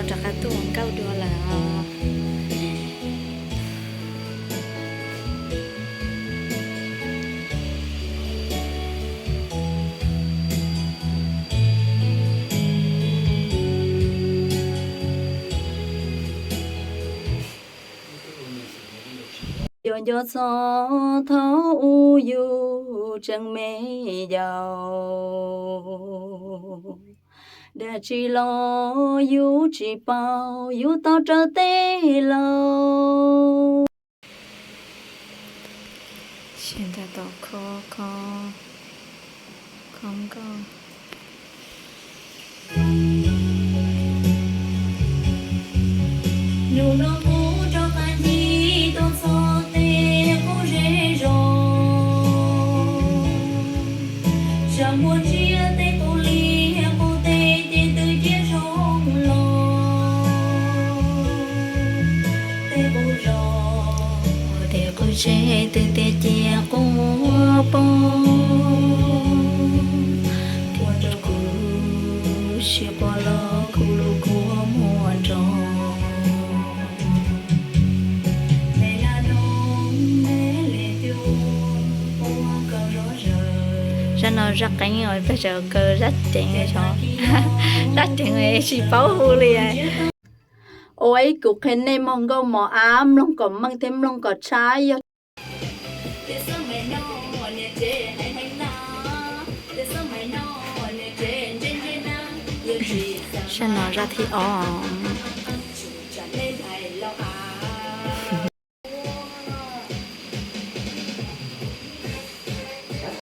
Rov qab tuaj ua nkauj dua lawm. Yuav nco txog thaum ub yus tseem me yau, dab tsi los yus tsis paub, yus tau raws teb laug. Kho, kho, kho nkauj. Nub no kuv rov qab ncig tuaj txog tej qub zej zos, sab npua ntsiab tej qub liaj qub teb ces twb ciaj zoo los. Tej qub zos, tej qub zej twb tiaj ciaj quaj poob, ua rau kuv sib quaj los kuv lub kua muag nrog. Zaj no zaj qeeb os, peb tseem kaw zaj ceev, zaj ceev tsis paub hu li. Ua ib, kuv qhia nej mloog nkauj mos av, mloog kom meej thiab mloog kom tshab yog. Zaj no zaj thib ob.